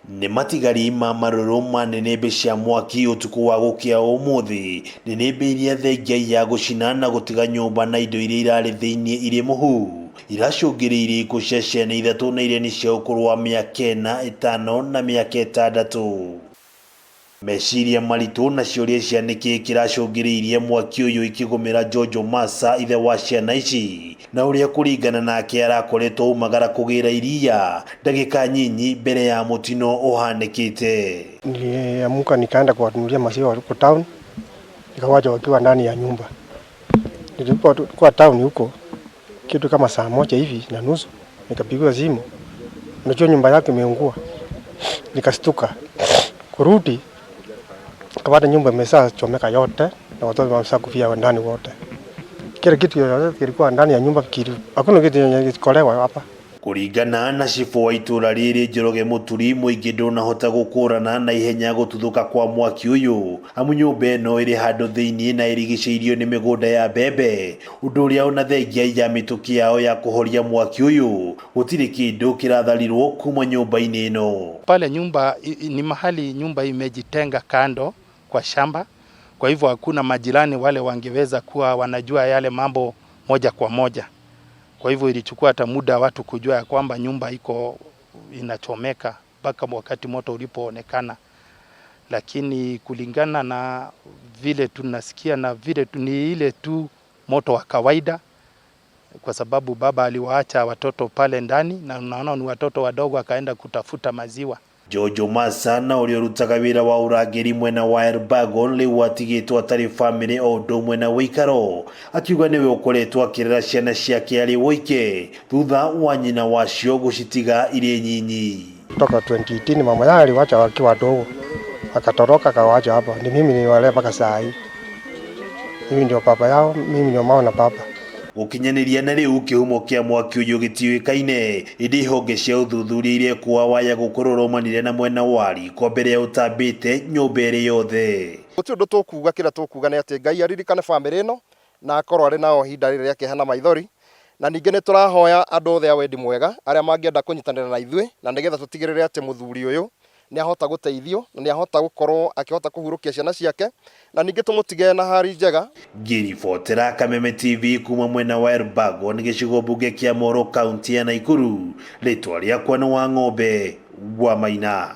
Nĩ matigari ma marũrũ ma nĩnĩmbĩ cia mwaki ũtukũ wa gũkĩa ũmũthĩ, nĩnĩmbĩ iria thengia ya gũcina na gũtiga nyũmba na indo iria irarĩ thĩinĩ irĩ mũhu, iracũngĩrĩirie ikuũ cia ciana ithatũ na iria nĩ cia ũkũrũ wa mĩaka ĩna, ĩtano na mĩaka ĩtandatũ. Meciria maritũ na ciũria cia nĩkĩĩ kĩracũngĩrĩirie mwaki ũyũ ikĩgũmĩra Jojo Masa ithe wa ciana ici na ũrĩa kũringana nake arakoretwo aumagara kũgĩra iria ndagĩka nyinyi mbere ya mũtino ũhanĩkĩte. Niliamka nikaenda kuwanunulia maziwa huko town, nikawacha wakiwa ndani ya nyumba. Nilipokuwa town huko kitu kama saa moja hivi na nusu, nikapigiwa simu, unajua nyumba yako imeungua. Nikastuka kurudi, nikapata nyumba imeshachomeka yote na watoto wameshakufia ndani wote. Kila kitu yote kilikuwa ndani ya nyumba, hakuna kitu yenye kilikolewa hapa. Kũringana na cibũ wa itũra rĩrĩ Njoroge Mũturi, mũingĩ ndũnahota gũkũrana na ihenya gũtuthũka kwa mwaki ũyũ, amu nyũmba ĩno ĩrĩ handũ thĩinĩ na ĩrigicĩirio nĩ mĩgũnda ya mbembe, ũndũ ũrĩa ona thengia ya mĩtũkĩ yao ya kũhoria mwaki ũyũ, gũtirĩ kĩndũ kĩratharirwo kuma nyũmba-inĩ ĩno. Pale nyumba ni mahali nyumba imejitenga kando kwa shamba, kwa hivyo hakuna majirani wale wangeweza kuwa wanajua yale mambo moja kwa moja. Kwa hivyo ilichukua hata muda watu kujua ya kwamba nyumba iko inachomeka mpaka wakati moto ulipoonekana. Lakini kulingana na vile tunasikia na vile ni ile tu moto wa kawaida, kwa sababu baba aliwaacha watoto pale ndani na unaona ni watoto wadogo, akaenda kutafuta maziwa. Jojo Masa na ũrĩa ũrutaga wĩra wa ũrangĩri mwena wa Elbagon rĩu atigĩtwo atarĩ bamĩrĩ o ũndũ ũmwe na ũikaro, akiuga nĩwe ũkoretwo akĩrera ciana ciake arĩ woike thutha wa nyina wacio gũcitiga irĩ nyinyi. Toka 2018 mama yao aliwacha wakiwa wadogo, akatoroka akawacha hapa. Ni mimi niliwalea mpaka saa hii. Mimi ndio baba yao, mimi ndio mama na baba. Gũkinyanĩria na rĩu kĩhumo kĩa mwaki ũyũ gĩtiũĩkaine, ĩndĩ honge cia ũthuthuria irekũa waya gũkorwo ũraumanire na mwena wa riko mbere ya ũtambĩte nyũmba ĩrĩ yothe. Gũtirĩ ũndũ tũkuga, kĩrĩa tũkuga nĩ atĩ Ngai aririkane bamĩrĩ ĩno na akorwo arĩ nao ihinda rĩrĩ rĩa kĩeha na maithori. Na ningĩ nĩ tũrahoya andũ othe a wendi mwega arĩa mangĩenda kũnyitanĩra na ithuĩ na nĩgetha tũtigĩrĩre atĩ mũthuri ũyũ nĩ ahota gũteithio na nĩ ahota gũkorwo akĩhota kũhurũkia ciana ciake na ningĩ tũmũtige na hali njega. Ngĩribotera Kameme TV kuma mwena wa Elbagon gĩcigo mbunge kĩa Moro kaunti ya Naikuru, rĩtwa rĩakwa nĩ Wang'ombe wa Maina.